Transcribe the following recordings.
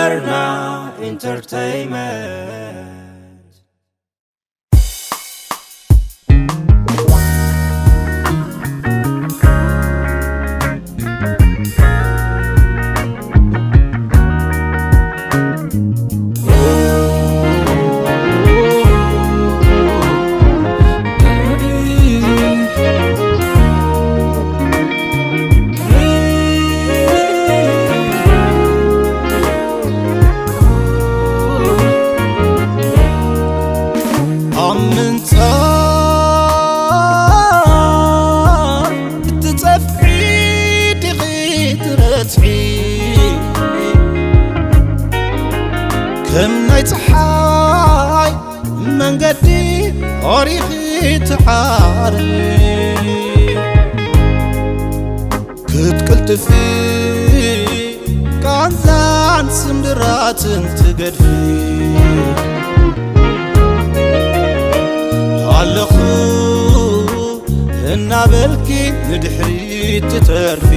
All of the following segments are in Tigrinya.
Arna Entertainment. ኣብ ምንጻር እትጸፍዒ ዲኺ ትረትዒ፣ ከም ናይ ጸሓይ መንገዲ ኦሪኺ ትዓሪ። ክትቅልጥፊ ቃንዛን ስምብራትን ትገድፊ። ኣለኹ እናበልኪ ንድሕሪት ትተርፊ።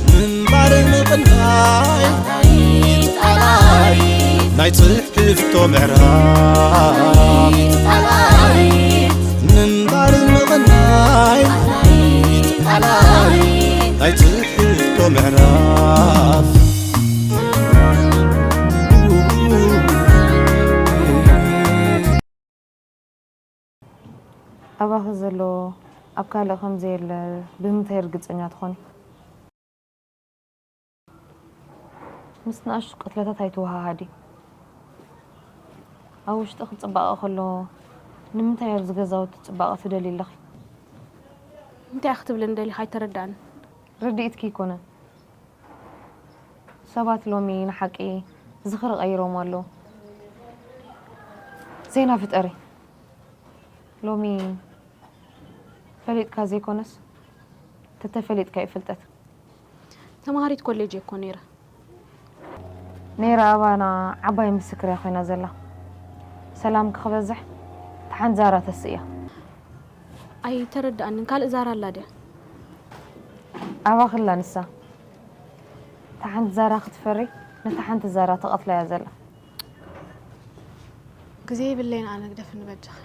ምንባር ምቕናይ ናይ ጽሕፍቶ ምዕራፍ። ምንባር ምቕናይ ናይ ጽሕፍቶ ምዕራፍ። ኣባኺ ዘሎ ኣብ ካልእ ከም ዘየለ ብምንታይ ርግጸኛ ትኾኒ? ምስ ንኣሽቱ ቅትለታት ኣይትወሃሃዲ። ኣብ ውሽጥኺ ጽባቐ ከሎ ንምንታይ ኣብዚ ገዛውቲ ጽባቐ ትደልዪ ኣለኺ? እንታይ ክትብለኒ ደሊኻ ኣይተረዳእን። ርድኢትኪ ኣይኮነን። ሰባት ሎሚ ንሓቂ ዝኽሪ ቀይሮም ኣለዉ። ዜና ፍጠሪ። ሎሚ ፈሊጥካ ዘይኮነስ ተተፈሊጥካ እዩ ፍልጠት። ተማሃሪት ኮሌጅ እየ እኮ ነይረ። ነይራ ኣባና ዓባይ ምስክር እያ ኮይና ዘላ። ሰላም ክበዝሕ ተሓንዛራ ተስእ እያ። ኣይተረዳእንን። ካልእ ዛራ ኣላ ድያ? ኣባኽላ ንሳ። እታ ሓንቲ ዛራ ክትፈሪ ነታ ሓንቲ ዛራ ትቐትላ እያ ዘላ። ግዜ የብለይን ኣነ ግደፍኒ በጃኺ።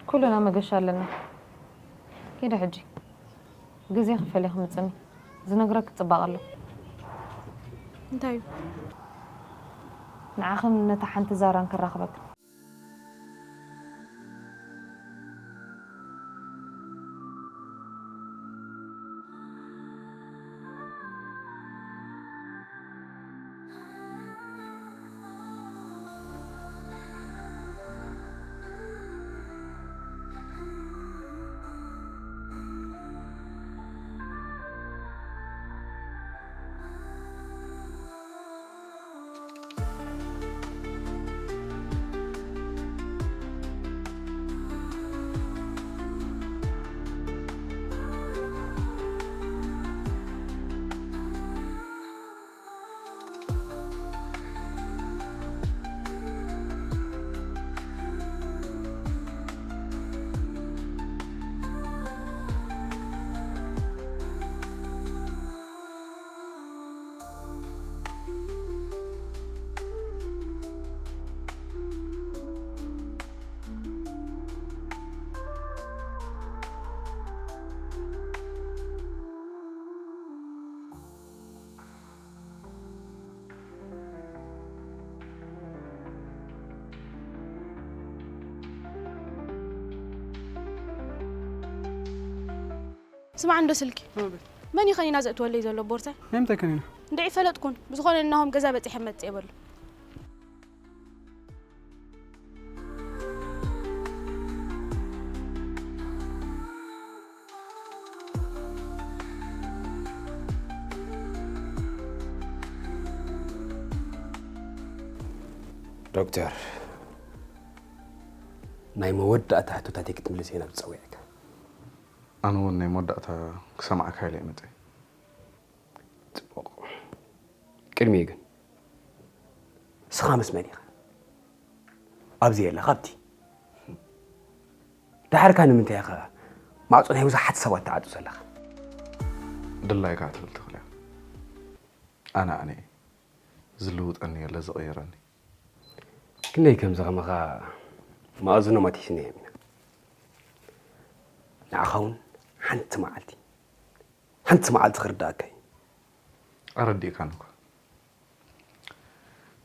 ኩልና መገሻ ኣለና። ኪዲ ሕጂ ግዜ ክፈሊ ክምፅኒ ዝነግረኪ ፅባቕ ኣሎ። እንታይ እዩ? ንዓኽን ነታ ሓንቲ ዛራን ክራኽበክን። ስማዕ እንዶ ስልኪ መን እዩ ከኒና ዘእትወለይ ዘሎ ቦርሳይ? ናይ ምንታይ ከኒና? እንድዒ ፈለጥኩን። ብዝኾነ እናሆም ገዛ በጺሐ መጽእ የበሉ። ዶክተር፣ ናይ መወዳእታ ሕቶታተይ ክትምልስ እየ ናብ ዝጸዊዐካ። ኣነ እውን ናይ መወዳእታ ክሰምዓካ ኢለ እየ መጸ። ጽቡቕ። ቅድሚኡ ግን፣ እስኻ ምስ መን ኢኻ? ኣብዚ የለ ካብቲ። ደሓርካ ንምንታይ ኢኻ ማዕጾ ናይ ብዙሓት ሰባት ትዓጹ ዘለኻ? ድላይካ ትብል ትኽእል እያ። ኣነ ኣነ እየ። ዝልውጠኒ የለ ዝቕይረኒ። ክንደይ ከምዚ ከማኻ መኣዝኖም ኣቲስና እዮም ኢና። ንዓኻ እውን ሓንቲ መዓልቲ ሓንቲ መዓልቲ ክርዳእካ እዩ። ኣረዲእካኒ እኮ።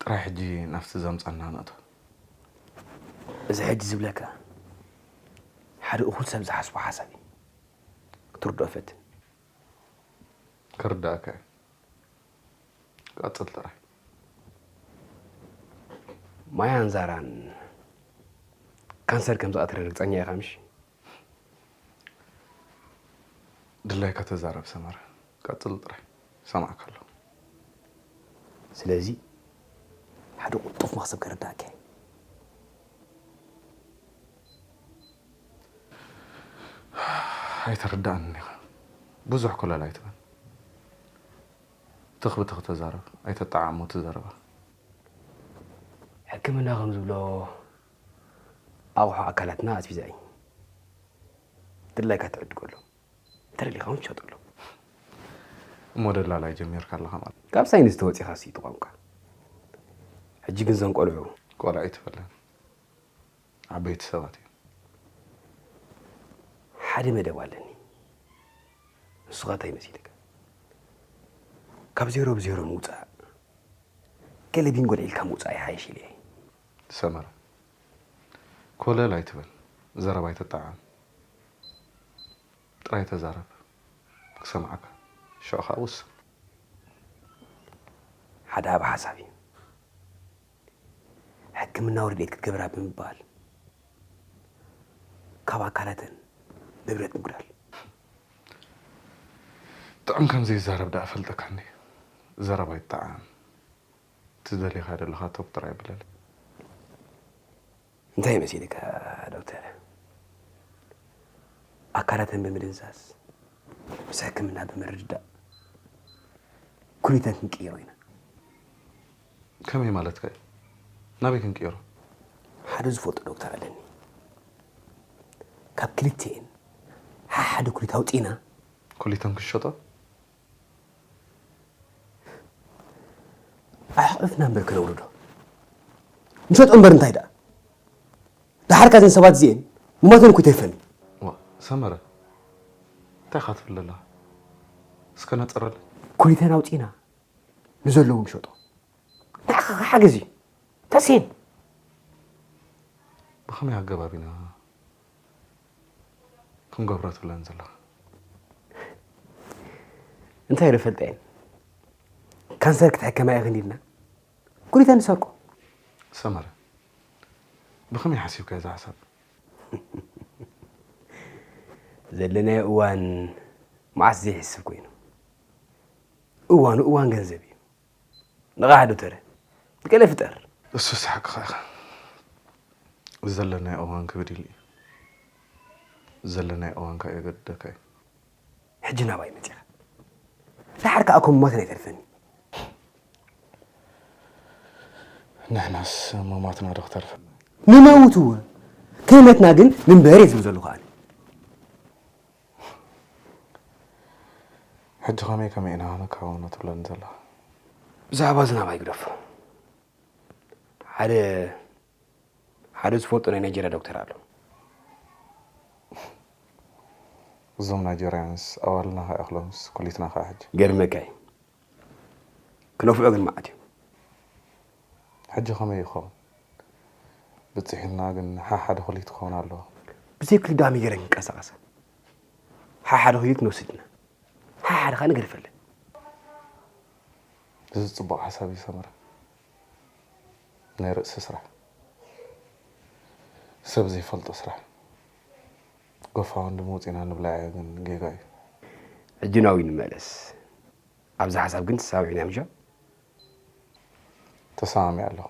ጥራይ ሕጂ ናብቲ ዘምጻና ንእቶ። እዚ ሕጂ ዝብለካ ሓደ እኹል ሰብ ዝሓስቦ ሓሳብ እዩ። ክትርድኦ ፈትን። ክርዳእካ እዩ። ቀጽል ጥራይ። ማያን ዛራን ካንሰር ከም ዝቐትለን ርግጸኛ ኢኻ ምሽ? ድላይካ ተዛረብ ሰመረ። ቀጽል ጥራይ። ሰማዕካ ኣለኹ። ስለዚ ሓደ ቁልጡፍ መኽሰብ ከረዳእካ እየ። ኣይተረዳእንን ኢኻ። ብዙሕ ኮለል ኣይትበል። ትኽ ብትኽ ተዛረብ። ኣይተጠዓዕሞ እቲ ዘረባ። ሕክምና ከም ዝብሎ ኣቑሑ ኣካላትና ኣስፊዛ እዩ። ድላይካ ትዕድገሎም፣ እንተደሊኻ እውን ትሸጠሎም። እሞ ደላላይ ጀሚርካ ኣለኻ ማለት። ካብ ሳይንስ ተወፂኻ ስይቲ ቋንቋ። ሕጂ ግን ዘን ቆልዑ ቆልዑ ኣይትበለን። ዓበይቲ ሰባት እዮም። ሓደ መደብ ኣለኒ። ንሱ ኸ እንታይ መሲልካ? ካብ ዜሮ ብዜሮ ምውፃእ፣ ገለ ቢንጎ ልዒልካ ምውፃእ ይሓይሽ ኢለ እየ። ሰመረ፣ ኮለል ኣይትበል። ዘረባ ኣይተጣዓም። ጥራይ ተዛረብ። ክሰምዓካ። ሽዑ ኸዓ ውስን። ሓደ ኣብ ሓሳብ እዩ። ሕክምናዊ ረድኤት ክትገብራ ብምባል ካብ ኣካላተን ንብረት ምጉዳል። ጥዑም ከም ዘይዛረብ ደኣ ፈልጠካ እንዴ። ዘረባ ይጠዓም። እቲ ዝደሊኻ ዘለኻ ቶክ ጥራይ ብለለይ። እንታይ መሲልካ ዶክተር? ኣካላተን ብምድንዛዝ ምስ ሕክምና ብምርድዳእ ኩሊተን ክንቅይሮ ኢና። ከመይ ማለትካ እዩ? ናበይ ክንቅይሮ? ሓደ ዝፈልጦ ዶክተር ኣለኒ። ካብ ክልቲኤን ሓሓደ ኩሊት ኣውፂና ኩሊተን ክንሸጦ? ኣሕቕፍና እምበር ክነውርዶ ንሸጦ እምበር እንታይ ደኣ? ደሓርካ እዘን ሰባት እዚኤን ምማተን እኮ ይተርፈኒ። ዋ ሰመረ፣ እንታይ ኢኻ ትብል ዘለኻ? እስከ ነፅረለይ። ኩሊተን ኣውፂና ንዘለዉ ንሸጦ። ንዓኻ ሓገዝ እዩ። ተስሂን ብኸመይ ኣገባብ ኢና ክንገብሮ ትብለን ዘለኻ? እንታይ ዶ ፈልጠ እየን? ካንሰር ክትሕከማ ኢኽን ኢልና ኩሊተን ንሰርቆ። ሰመረ፣ ብኸመይ ሓሲብካ እዚ ሓሳብ? ዘለናዮ እዋን መዓስ ዘይሕስብ ኮይኑ። እዋኑ እዋን ገንዘብ እዩ። ንቓሕ ዶ ተረ ንቀለ ፍጠር። እሱ ሓቅኻ ኢኻ። ዘለናዮ እዋን ክብድ ኢሉ እዩ። ዘለናዮ እዋን ከኣ የገድደካ እዩ። ሕጂ ናባይ መጺኻ። ደሓር ከኣ ከም ሞት ኣይተርፈኒ። ንሕናስ ምሞትና ዶ ክተርፈና? ንመውት እወ፣ ከይመትና ግን ንንበር እየ ዝብል ዘለኹ ኣነ። ሕጂ ከመይ ከመይ ኢና ነካውኖ ትብለኒ ዘለኻ? ብዛዕባ እዚ ናባይ ግደፎ። ሓደ ሓደ ዝፈልጦ ናይ ናይጀርያ ዶክተር ኣሎ። እዞም ናይጀርያንስ ኣዋልና ከይኣኽሎምስ ኩሊትና ከኣ ሕጂ። ገርመካ እዩ። ክነፍዖ ግን መዓት እዩ። ሕጂ ከመይ ይኸውን? ብጽሒልና ግን ሓሓደ ኩሊት ክኸውን ኣለዎ። ብዘይ ኩሊት ደኣ መይ ገይረ ክንቀሳቐሳ? ሓሓደ ኩሊት ክንወስድ ኢና። ሓሓደ ከኣ ንገድፈለን። እዚ ጽቡቕ ሓሳብ እዩ ሰመረ። ናይ ርእሲ ስራሕ፣ ሰብ ዘይፈልጦ ስራሕ። ጎፋውንዲ መውጺና ንብላዕ ግን ጌጋ እዩ። ሕጂ ናብኡ ንመለስ። ኣብዚ ሓሳብ ግን ተሰማሚዕና ምሻ? ተሰማሚዐ ኣለኹ።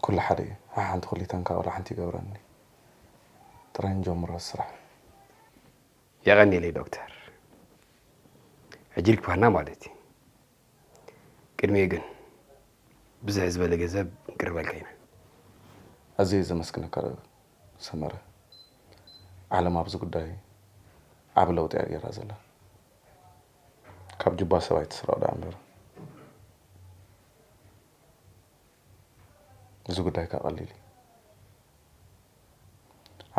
ኩሉ ሓደ እዩ። ሓሓንቲ ኩሊተን ከኣ ወላ ሓንቲ ይገብረኒ። ጥራይ ንጀምሮ ስራሕ። የቐንየለይ ዶክተር። ሕጂ ልክባና ማለት እዩ። ቅድሚኡ ግን ብዝሕ ዝበለ ገንዘብ ክንቅርበልካ ኢና። ኣዝየ ዘመስግነካ ሰመረ። ዓለም ኣብዚ ጉዳይ ዓቢ ለውጢ እያ ገይራ ዘላ። ካብ ጁባ ሰብ ኣይትስረቕ ደኣ እምበር፣ እዚ ጉዳይካ ቀሊል እዩ።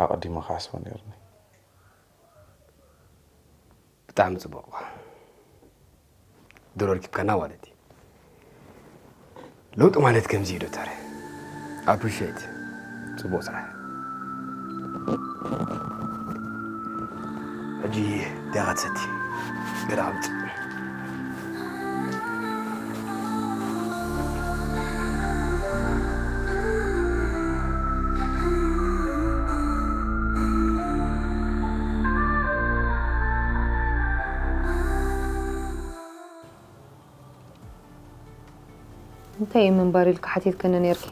ኣቐዲመ ክሓስቦ ነይርኒ። ብጣዕሚ ጽቡቕ። ድሮ ረኪብካና ማለት እዩ። ለውጢ ማለት ከምዚ እዩ ዶክተር። ኣፕሪሼት። ጽቡቕ ስራሕ። ሕጂ እንታይ ኢኻ ትሰቲ? ገለ ኣምጽእ። እንታይ እዩ ምንባር ኢልኪ ሓቲትክኒ ነይርኪ?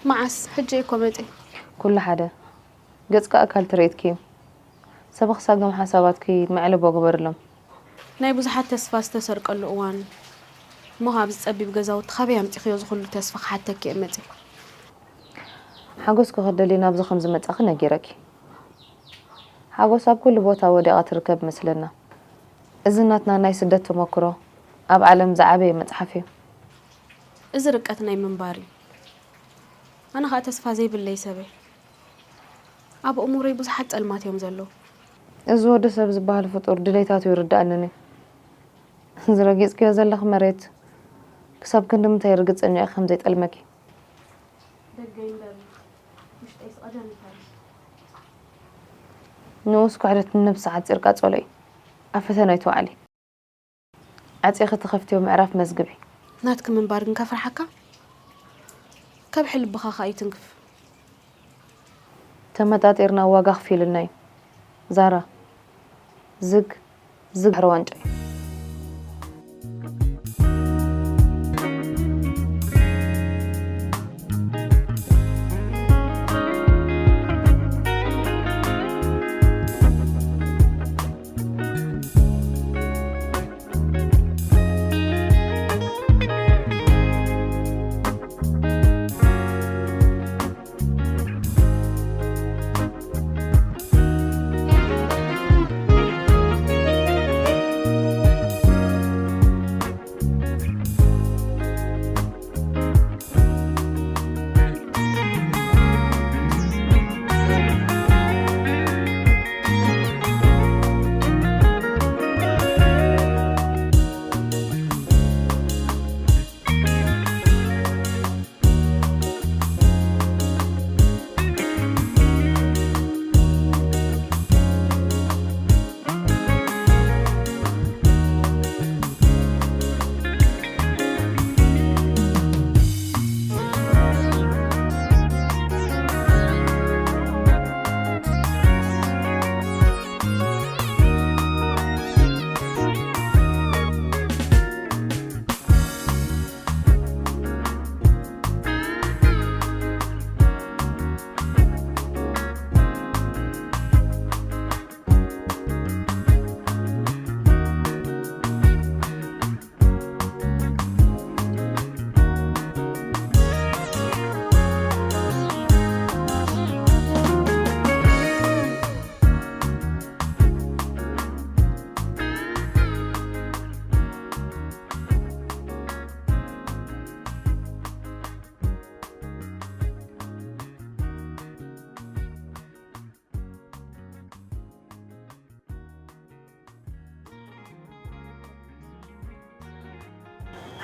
መዓስ? ሕጂ እኮ መጺ። ኩሉ ሓደ። ገጽካ ኣካል ትርኢትኪ እዩ። ሰበኽ ሳገም ሓሳባትኪ መዕለቦ ግበርሎም። ናይ ብዙሓት ተስፋ ዝተሰርቀሉ እዋን እሞ ኣብዚ ጸቢብ ገዛውቲ ካበይ ኣምጺኽዮ እዚ ኩሉ ተስፋ ክሓተኪ እየ መጺ። ሓጎስ ክኽደሊ ናብዚ ከም ዝመጻኺ ነጊረኪ። ሓጎስ ኣብ ኩሉ ቦታ ወዲቓ ትርከብ መስለና። እዚ ናትና ናይ ስደት ተመክሮ ኣብ ዓለም ዝዓበየ መጽሓፍ እዩ። እዚ ርቀት ናይ ምንባር እዩ። ኣነ ኸኣ ተስፋ ዘይብለይ ሰበይ ኣብ እሙረይ ብዙሓት ጸልማት እዮም ዘለዉ። እዚ ወዲ ሰብ ዝበሃል ፍጡር ድሌታቱ ይርድኣንን እዩ። እዚ ረጊጽክዮ ዘለኺ መሬት ክሳብ ክንዲ ምንታይ ርግጸኛ እዩ ከም ዘይጠልመኪ። ደገ ይንበር ውሽጠይስ ቀደም ይፈርስ። ንኡስ ኩሕደት ንነብሲ ዓጺርካ ጸሎኢ ኣብ ፈተና ኣይትውዓሊ። ዓጺኺ ትኸፍትዮ ምዕራፍ መዝግቢ። ናትኪ ምንባር ግን ከፍርሓካ? ከብሒ ልብኻ ከኣ ይትንክፍ። ተመጣጢርና ዋጋ ኣኽፊሉና እዩ። ዛራ፣ ዝግ፣ ዝግ ድሕሪ ዋንጫ እዩ።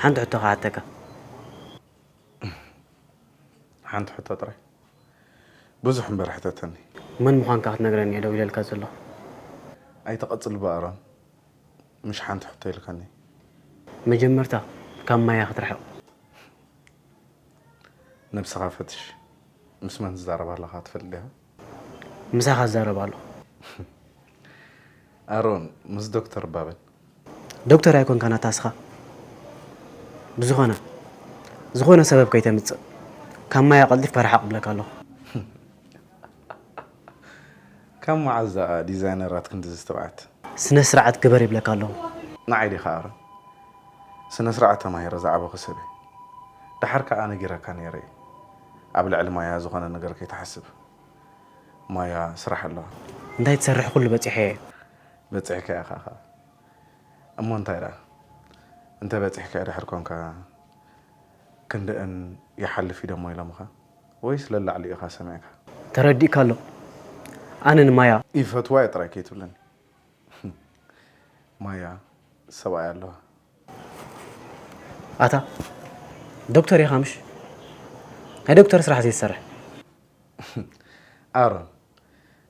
ሓንቲ ሕቶ ክሓተካ። ሓንቲ ሕቶ ጥራይ? ብዙሕ እምበር ሕተተኒ። መን ምዃንካ ክትነግረኒ እየ ደው ኢለልካ ዘለኹ። ኣይትቐጽል ብኣሮን፣ ምሽ ሓንቲ ሕቶ ኢልካኒ። መጀመርታ ካብ ማያ ክትርሕቕ። ነብስኻ ፈትሽ። ምስ መን ትዛረብ ኣለኻ ትፈልጥ ዲኻ? ምሳኻ እዛረብ ኣለኹ። ኣሮን፣ ምስ ዶክተር እባ በል። ዶክተር ኣይኮንካን ኣታ እስኻ። ብዝኾነ ዝኾነ ሰበብ ከይተምጽእ ካብ ማያ ቀልጢፍካ ርሓቕ እብለካ ኣለኹ። ካብ መዓዝ ደኣ ዲዛይነራት ክንድዚ ትብዓት? ስነ ስርዓት ግበር ይብለካ ኣለኹ። ንዓይ ዲኻ ኣሮን? ስነ ስርዓት ተማሂረ ዝዓበኹ ሰብ እየ። ደሓር ከኣ ነጊረካ ነይረ እየ። ኣብ ልዕሊ ማያ ዝኾነ ነገር ከይትሓስብ። ማያ ስራሕ ኣለዋ። እንታይ ትሰርሕ ኩሉ በጺሐ እየ። በጺሕካ ኢኻ ኸኣ። እሞ እንታይ ደኣ? እንተ በጺሕካ ድሕር ኮንካ ክንድእን ይሓልፍ እዩ ደሞ ኢሎምኻ? ወይስ ለላዕሊ ኢኻ ሰሚዕካ? ተረዲእካ ኣሎ። ኣነ ንማያ ይፈትዋ እየ ጥራይ ከይትብለኒ። ማያ ሰብኣይ ኣለዋ። ኣታ ዶክተር ኢኻ ምሽ? ናይ ዶክተር ስራሕ ዘይትሰርሕ። ኣሮን፣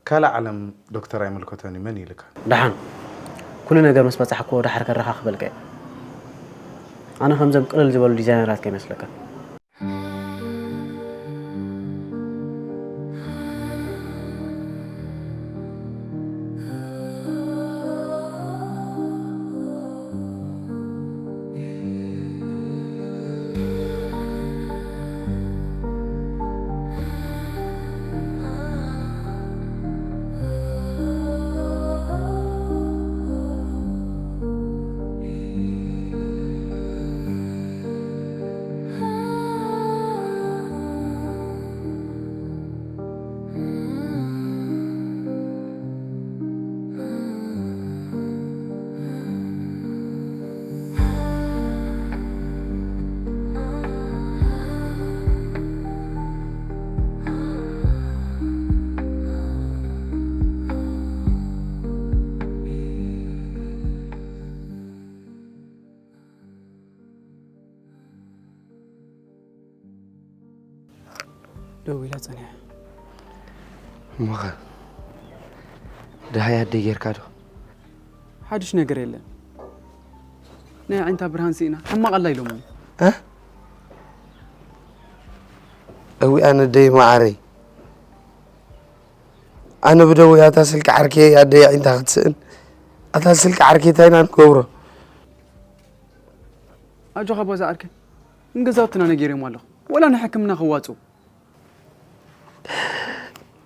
ካልእ ዓለም ዶክተር ኣይምልከቶን እዩ መን ኢልካ? ደሓን ኩሉ ነገር ምስ በጻሕክዎ ደሓር ከረኻኽበልካ እየ። ኣነ ከምዞም ቅልል ዝበሉ ዲዛይነራት ከይመስለካ። ደው ኢላ ጸኒሓ። እሞኸ ደሃይ ኣደይ ጌርካ ዶ? ሓድሽ ነገር የለን። ናይ ኣዒንታ ብርሃን ስኢና ሕማቕ ኣላ ኢሎምኒ። እ? እዊ ኣነ ደይ መዓረይ ኣነ ብደወይ ኣታ ስልኪ ዓርከይ ኣደይ ኣዒንታ ክትስእን ኣታ ስልኪ ዓርከይ እንታይ ኢና ንገብሮ? ኣጆኻ ባዛ ዓርከይ ንገዛውትና ነጊረዮም ኣለኹ ወላ ንሕክምና ክዋፅኡ።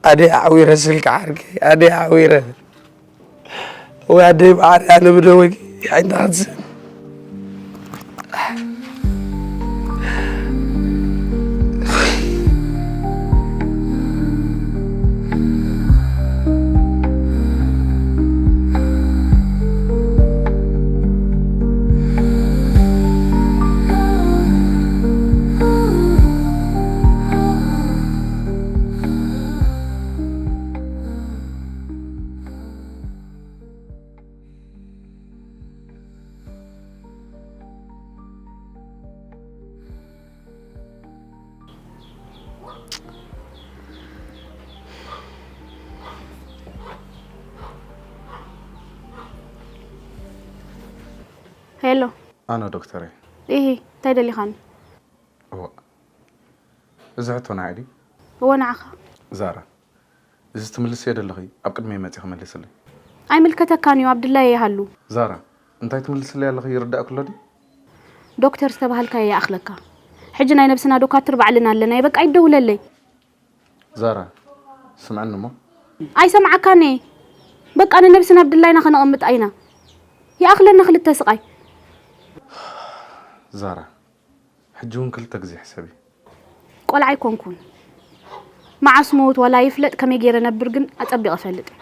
ኣደይ ኣዕዊረ ስልኪ ዓርከይ ኣደይ ኣዕዊረ ወይ ኣደይ መዓረይ ኣነ ብደወይ ኣዒንታ ክትስእን ሄሎ። ኣነ ዶክተር እየ። ኢሂ፣ እንታይ ደሊኻኒ? እዋእ፣ እዚ ሕቶ ንዓይ ድዩ? እወ፣ ንዓኻ። ዛራ፣ እዚ ትምልስዮ ደለኺ ኣብ ቅድመይ መጺኺ መልስለይ። ኣይምልከተካን እዩ፣ ኣብ ድላየ ይሃሉ። ዛራ፣ እንታይ ትምልስለይ ኣለኺ ይርዳእኪ ኣሎ ድዩ? ዶክተር ዝተባሃልካዮ ይኣኽለካ። ሕጂ ናይ ነብስና ዶካትር ባዕልና ኣለናዮ፣ በቃ ኣይትደውለለይ። ዛራ፣ ስምዕኒ እሞ። ኣይሰምዓካን እየ። በቃ ንነብስና ኣብ ድላይና ከነቐምጣ ኢና። ይኣኽለና ክልተ ስቓይ። ዛራ፣ ሕጂ እውን ክልተ ግዜ ሕሰቢ። ቆልዓ ኣይኮንኩን። መዓስ ምዉት ዋላ ይፍለጥ ከመይ ገይረ ነብር ግን ኣጸቢቐ እፈልጥ እየ።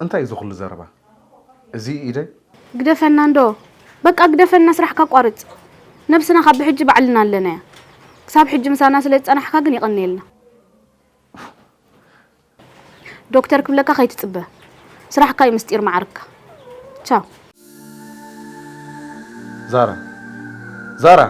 እንታይ እዚ ኩሉ ዘረባ? እዚ ኢደይ? ግደፈና እንዶ። በቃ ግደፈና፣ ስራሕካ ኣቋርጽ። ነብስና ካብ ብሕጂ ባዕልና ኣለናያ። ክሳብ ሕጂ ምሳና ስለ ዝጸናሕካ ግን የቐንየልና። ዶክተር ክብለካ ከይትጽበ። ስራሕካ እዩ ምስጢር መዓርግካ። ቻው። ዛራ፣ ዛራ።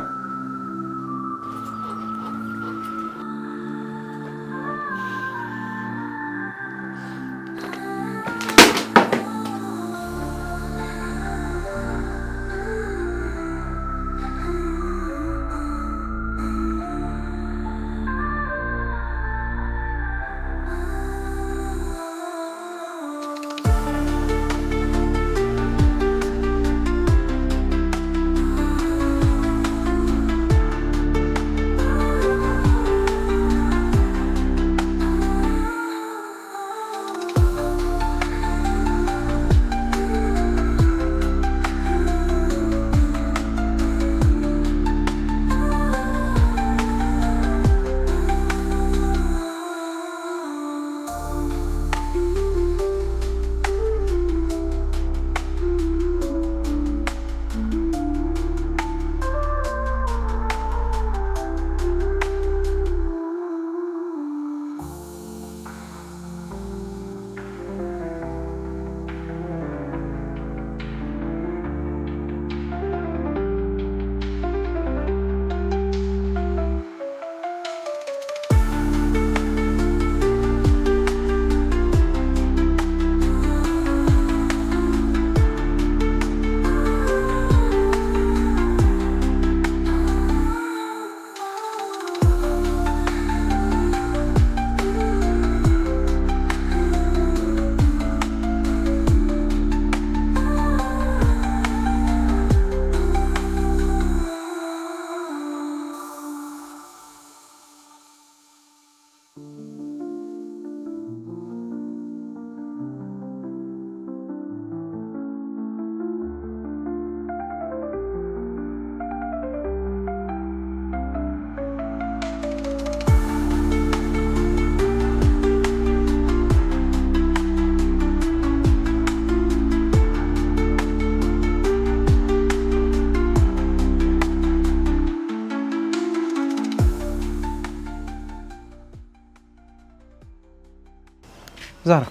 ዛራ፣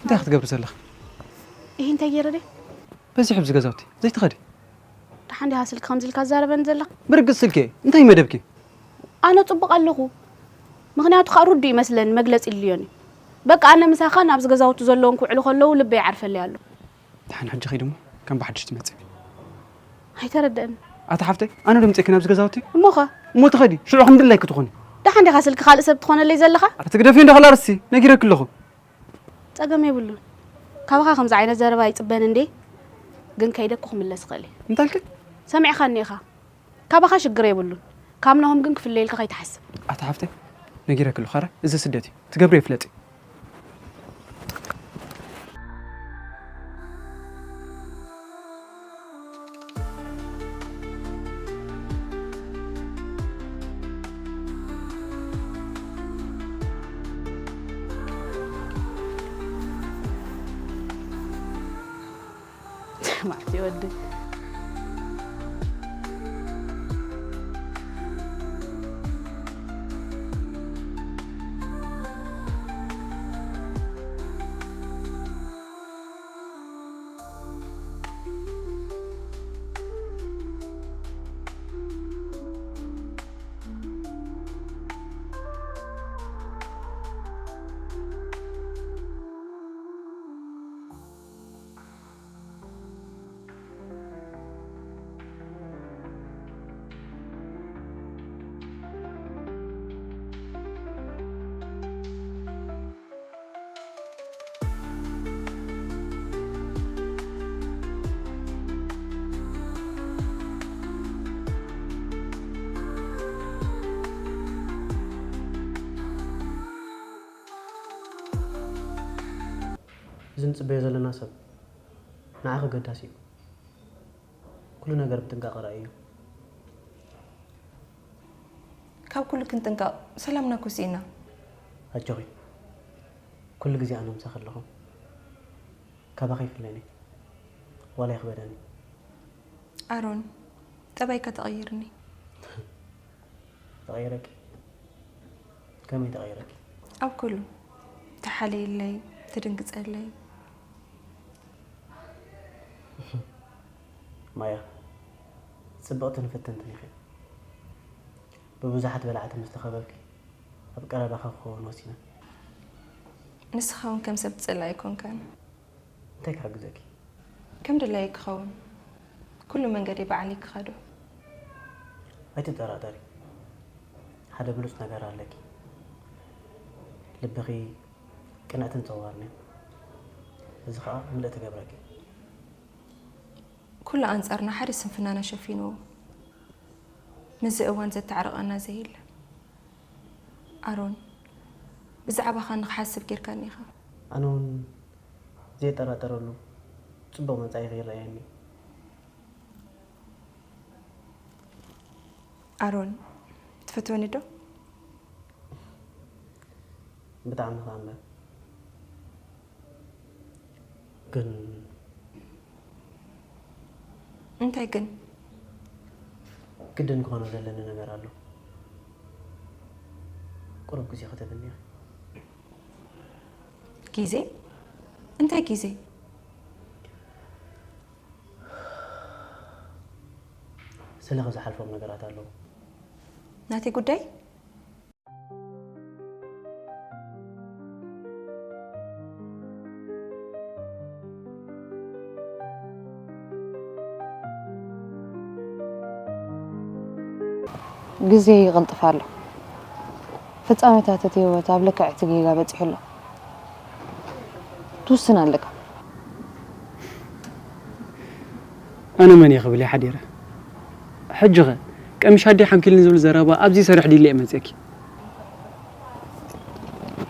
እንታይ ክትገብሪ ዘለኺ? ይህ እንታይ ገይረ ድየ? በዚሑ ኣብዚ ገዛውቲ ዘይትኸዲ። ደሓን ዲኻ ስልኪ ከምዚ ኢልካ ትዛረበኒ ዘለኻ? ብርግጽ ስልኪ፣ እንታይ መደብኪ? ኣነ ጽቡቕ ኣለኹ። ምኽንያቱ ኸኣ ሩዱ ይመስለኒ፣ መግለጺ ይድልዮን እዩ። በቃ ኣነ ምሳኻ ናብዚ ገዛውቲ ዘለዎም ክውዕሉ ከለዉ ልበይ ይዓርፈለይ ኣሎ። ደሓን ሕጂ ኺዲ እሞ ከም ብሓድሽ ትመጺ። ኣይተረደእን። ኣታ ሓፍተይ፣ ኣነ ዶ ምጽእኪ ናብዚ ገዛውቲ? እሞኸ? እሞ ትኸዲ፣ ሽዑ ከም ድላይኪ ትኾኒ። ደሓን ዲኻ ስልኪ ካልእ ሰብ ትኾነለይ ዘለኻ? ኣረ ትግደፊ እንዶ ኸላ ርሲ፣ ነጊረኪ ኣለኹ። ጸገም የብሉን። ካባኻ ከምዚ ዓይነት ዘረባ ይጽበን እንዴ? ግን ከይደ እኮ ክምለስ ይኽእል እየ። እንታይ ኢልኪ? ሰሚዕኻኒ ኢኻ። ካባኻ ሽግር የብሉን። ካብ ናሆም ግን ክፍለየልካ ከይትሓስብ። ኣታ ሓፍተይ፣ ነጊረኪ ኣለኹ። ኣረ፣ እዚ ስደት እዩ። ትገብርዮ ፍለጢ። ማዕት ወዲ እዚ ንጽበዮ ዘለና ሰብ ንዓኺ ኣገዳሲ እዩ። ኩሉ ነገር ብጥንቃቐ ርኣይዮ። ካብ ኩሉ ክንጥንቀቕ ሰላምና እኮ ስኢና። ኣጆኺ፣ ኩሉ ግዜ ኣነ ምሳኺ ኣለኹ። ካባኺ ይፍለኒ ዋላ ይኽበደኒ። ኣሮን፣ ጠባይካ ተቐይርኒ። ተቐይረኪ? ከመይ ተቐይረኪ? ኣብ ኩሉ ትሓልየለይ፣ ትድንግጸለይ። ማያ፣ ጽብቕትን ፍትንትን ኢኺ። ብብዙሓት በላዕቲ ምስ ተኸበብኪ፣ ኣብ ቀረባኺ ክኸውን ወሲነ። ንስኻ እውን ከም ሰብ ትጽላእ ኣይኮንካን። እንታይ ክሕግዘኪ? ከም ድላየይ ክኸውን ኩሉ መንገደይ ባዕለይ ክኸዶ። ኣይትጠራጠሪ፣ ሓደ ብሉጽ ነገር ኣለኪ። ልብኺ ቅንዕትን ጸዋርን እዩ። እዚ ኸኣ ምልእቲ ይገብረኪ። ኩሉ ኣንጻርና ሓደ ስንፍናና ሸፊንዎ፣ ምስዚ እዋን ዘተዓርቐና ዘየለ። ኣሮን፣ ብዛዕባኻ ንኽሓስብ ጌርካኒ ኢኻ። ኣነ እውን ዘየጠራጠረሉ ጽቡቕ መጻኢ ይረኣየኒ። ኣሮን፣ ትፈትወኒ ዶ? ብጣዕሚ ኸኣ እምበር። ግን እንታይ ግን? ግድን ክኾኖ ዘለኒ ነገር ኣሎ። ቁሩብ ግዜ ክትህብኒ ኢኺ። ግዜ? እንታይ ግዜ? ስለኺ ዝሓልፎም ነገራት ኣለዉ። ናተይ ጉዳይ? ግዜ ይቕልጥፍ ኣሎ። ፍጻሜታት እቲ ህይወት ኣብ ልክዕ እቲ ጌጋ በጺሑ ኣሎ። ትውስን ኣለካ። ኣነ መን እየ ክብል እየ ሓዲረ። ሕጂ ኸ ቀሚሽ ኣደይ ሓንኪልኒ ዝብል ዘረባ ኣብዚ ይሰርሕ ድዩ ኢለ እየ መጺአኪ።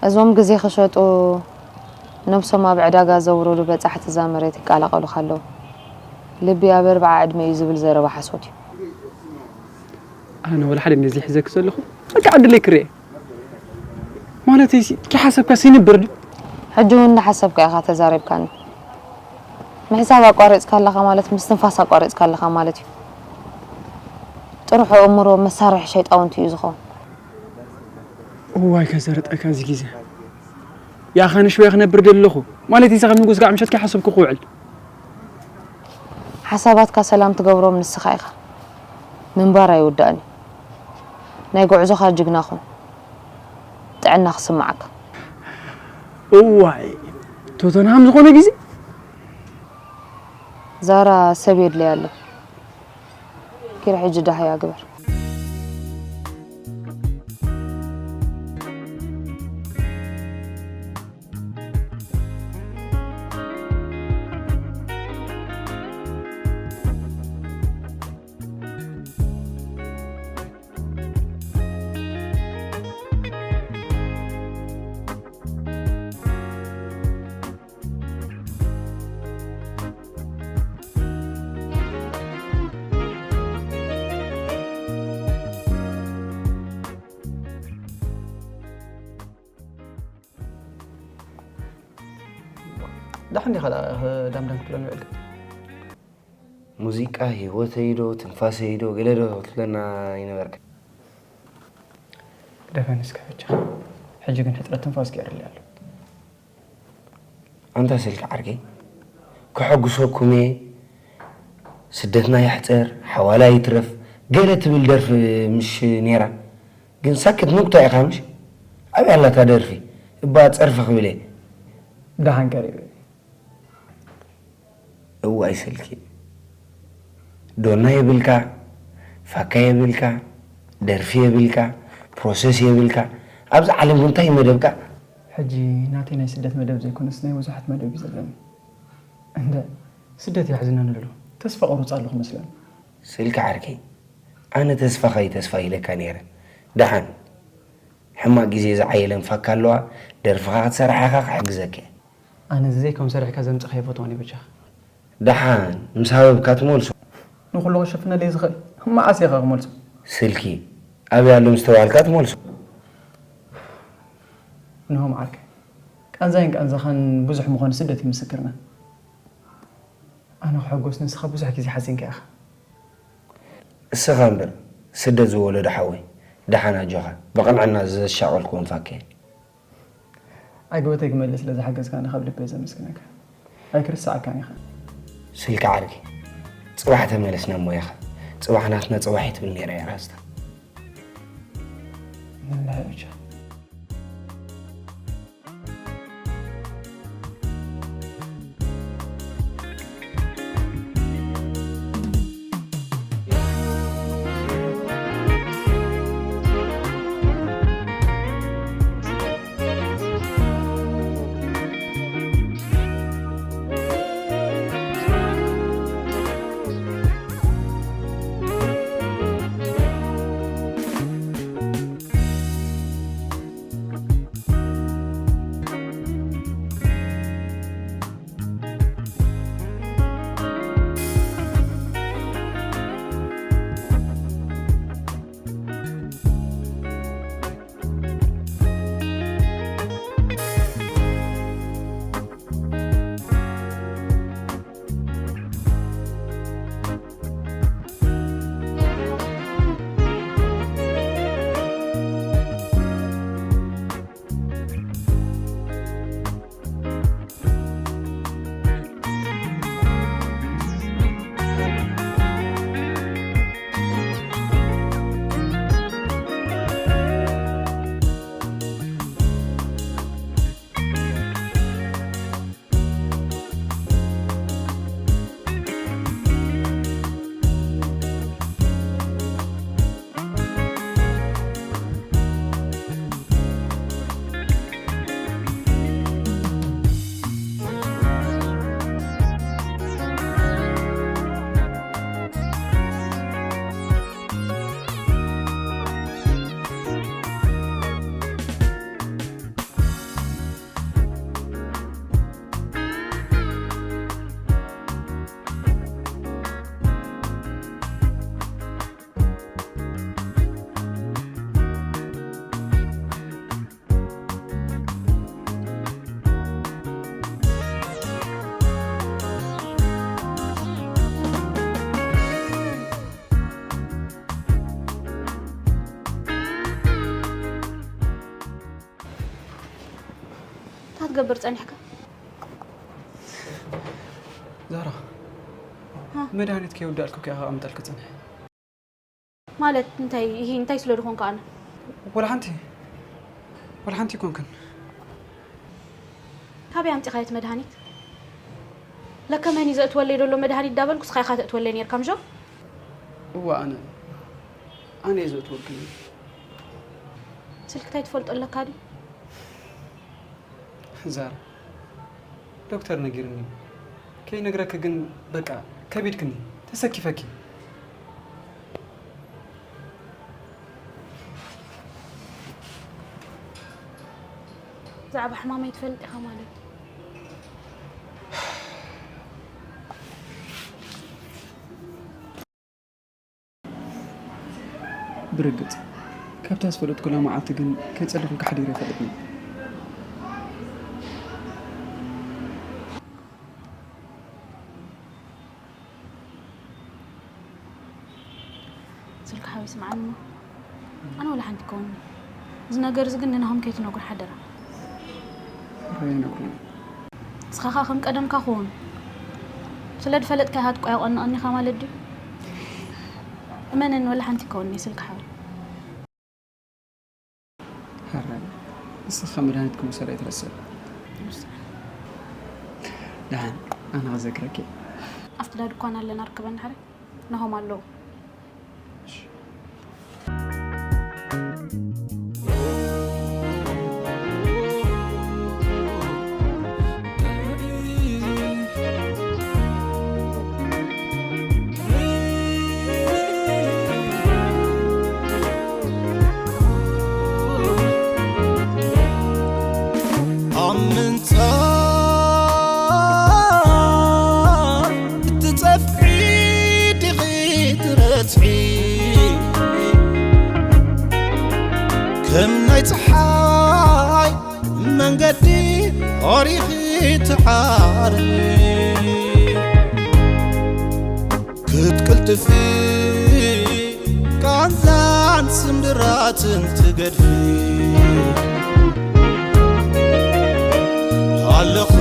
እዞም ግዜ ክሸጡ ነብሶም ኣብ ዕዳጋ ዘውረዱ በጻሕቲ እዛ መሬት ይቀላቐሉኻ ኣለዉ። ልቢ ኣብ ኣርብዓ ዕድመ እዩ ዝብል ዘረባ ሓሶት እዩ። ኣነ ወላ ሓደ እንድየ ዝሕዘኪ ዘለኹ። በቃ ዕድለይ ክርኤ። ማለተይሲ፣ ከይሓሰብካስ ይንበር ድዩ? ሕጂ እውን እንዳሓሰብካ ኢኻ ተዛሪብካኒ። ምሕሳብ ኣቋሪጽካ ኣለኻ ማለት ምስትንፋስ ኣቋሪጽካ ኣለኻ ማለት እዩ። ጥሩሕ ኣእምሮ መሳርሒ ሸይጣውንቲ እዩ ዝኸውን። እዋይ ከዘርጠካ እዚ ግዜ። ያኻ ንሽወ ክነብር ደለኹ ማለት ኢሳኻ ንጉስ ጋዕ ምሸት ከይሓሰብኩ ክውዕል። ሓሳባትካ ሰላም ትገብሮም ንስኻ ኢኻ። ምንባር ኣይውዳእን እዩ። ናይ ጉዕዞኻ ጅግና ኹን። ጥዕና ክስምዓካ። እዋይ ቶተንሃም ዝኾነ ግዜ ዛራ ሰብ የድለያ ኣሎ። ኪድ ሕጂ ዳህያ ግበር። ዳሕን ዲኻ ዳምዳም ክትብለኒ ውዕልካ? ሙዚቃ ህይወተይ ዶ ትንፋሰይ ዶ ገለ ዶ ክትብለና ይነበርካ። ደፈን እስከ በጃኻ። ሕጂ ግን ሕፅረት ትንፋስ ገይርልይ ኣሎ። ኣንታ ስልኪ ዓርከይ፣ ከሐጉሰኩም እየ፣ ስደትና ይሕፀር፣ ሓዋላ ይትረፍ፣ ገለ ትብል ደርፊ ምሽ ነይራ። ግን ሳክት ንጉታ ኢኻ ምሽ? ኣበይ ኣላ እታ ደርፊ? እባ ፀርፊ ክብል እየ። ደሓን ቀሪበ። እዋይ ስልኪ፣ ዶና የብልካ፣ ፋካ የብልካ፣ ደርፊ የብልካ፣ ፕሮሰስ የብልካ። ኣብዚ ዓለም ግን እንታይ እዩ መደብካ? ሕጂ ናተይ ናይ ስደት መደብ ዘይኮነስ ናይ ብዙሓት መደብ እዩ ዘለኒ። እንደ ስደት የሕዝነኒ ኣሎ። ተስፋ ቆርፅ ኣለኹ መስለኒ። ስልኪ ዓርከይ፣ ኣነ ተስፋኻ እዩ ተስፋ ኢለካ ነይረ። ደሓን ሕማቕ ግዜ ዝዓየለን ፋካ ኣለዋ፣ ደርፍኻ ክትሰርሕ ኢኻ ክሕግዘካ እየ። ኣነ እዚ ዘይከም ሰሪሕካ ዘምፅኻ ይፈትዋን እዩ በጃኻ። ደሓን ምስ ሃበብካ ትመልሶ። ንኹሉ ክሸፍነለይ ዝኽእል መዓስ ኢኻ ክመልሶ? ስልኪ ኣበይ ኣሎ ምስ ተባህልካ ትመልሶ። ንሆም ዓርከይ ቃንዛይን ቃንዛኻን ብዙሕ ምዃኑ ስደት እዩ ምስክርና። ኣነ ክሕጎስ ንስኻ ብዙሕ ግዜ ሓዚንካ ኢኻ። እስኻ እምበር ስደት ዝወለዶ ሓወይ ደሓን ኣጆኻ ብቕንዕና ዘሻቐልኩ እንፋከ። ኣይ ጎበተይ ክመልስ ስለ ዝሓገዝካኒ ካብ ልበይ ዘመስግነካ። ኣይክርስዓካን ኢኻ። ስልካ ዓርኪ ጽባሕ ተመለስና እሞ ኢኻ ጽባሕ ናትና ጽባሕ ይትብል ነይራ እያ ራስታ። ንንሕርቻ እንታይ ትገብር ጸኒሕካ? ዛራ፣ ሃ? መድሃኒት ከይወዳእልኩ ከኣ ኣምጠልክ ጽንሕ። ማለት እንታይ ይሄ እንታይ ስለ ዝኾንካ ኣነ? ወላ ሓንቲ ወላ ሓንቲ ይኮንክን። ካበይ ኣምጺኻዮ እቲ መድሃኒት? ለከ መን እዩ ዘእትወለይ ዘሎ መድሃኒት ዳበልኩ ስኻ ኢኻ ተእትወለይ ነርካ ምሾ? እዋ ኣነ ኣነ እየ ዘእትወልክን። ስልክታይ ትፈልጦ ኣለካ ድዩ? ዛራ፣ ዶክተር ነጊርኒ። ከይነግረኪ ግን በቃ ከቢድክኒ፣ ተሰኪፈኪ። ብዛዕባ ሕማመይ ትፈልጥ ኢኻ ማለት እዩ። ብርግጽ፣ ካብታ ዝፈለጥኩላ መዓልቲ ግን ከይጸለኹ ክሓዲር ኣይፈልጥን። ስልኪ ሓወይ ስምዓኒ እሞ፣ ኣነ ወላ ሓንቲ ይከውንኒ። እዚ ነገር እዚ ግን ንናሆም ከይትነግሮ ሓደራ። ሕራይ ኣይነግሮን። ንስኻ ኸኣ ከም ቀደምካ ኩን። ስለ ዝፈለጥካዮ ሃትቆ የቐንቐኒ ኢኻ ማለት ድዩ? እመነኒ ወላ ሓንቲ ይከውንኒ ስልኪ ሓወይ። ሕራይ፣ ንስኻ መድሃኒት ክምውሰድ ኣይትረስዕ። ደሓን፣ ኣነ ክዘክረኪ። ኣብቲ ዳ ድኳን ኣለና ርከበኒ ሕራይ። ናሆም ኣለዉ። ኣብ ምንጻር እትጸፍዒ ዲኺ ትረትዒ፣ ከም ናይ ጸሓይ መንገዲ ኦሪኺ ትዓሪ። ክትቅልጥፊ ቃንዛን ስምብራትን ትገድፊ። ኣለኹ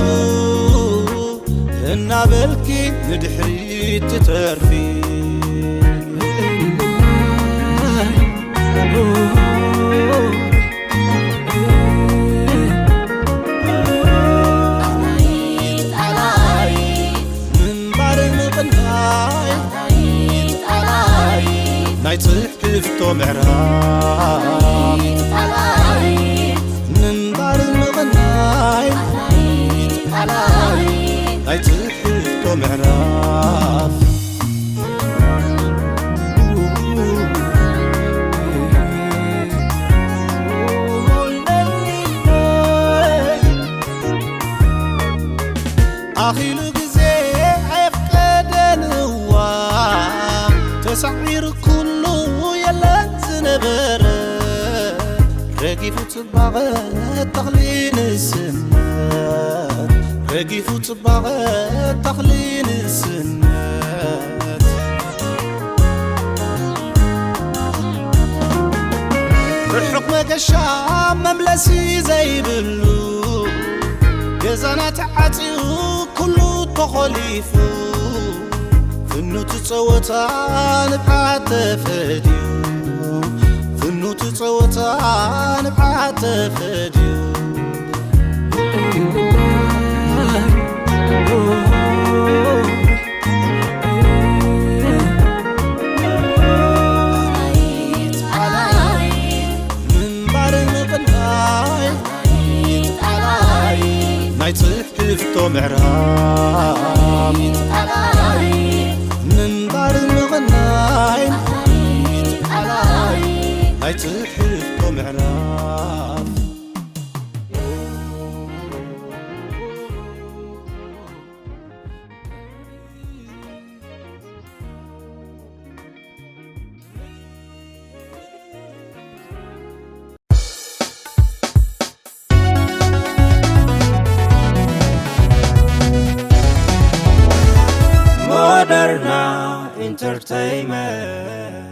እናበልኪ ንድሕሪት ትተርፊ። ምንባር ምቕናይ ናይ ትሕፍቶ ምዕራፍ። ምንባር ምቕናይ ናይ ትሕፍቶ ምዕራፍ። ኣኺሉ ግዜ ኣየፍቀደን እዋ ተሳዒሩ ኩሉ የለን ዝነበረ። ረጊፉ ጽባቐ ተኽሊ ንእስነት፣ ረጊፉ ጽባቐ ተኽሊ ንእስነት። ርሑቕ መገሻ መምለሲ ዘይብሉ፣ ገዛና ተዓጽዩ ኩሉ ተኾሊፉ፣ ፍኑት ጸወታ ንብዓት ተፈድዩ፣ ፍኑት ጸወታ ንብዓት ተፈድዩ። ምንባር ምቕናይ ናይ ትሕፍቶ ምዕራፍ። ምንባር ምቕናይ ናይ ትሕፍቶ ምዕራፍ። Moderna Entertainment.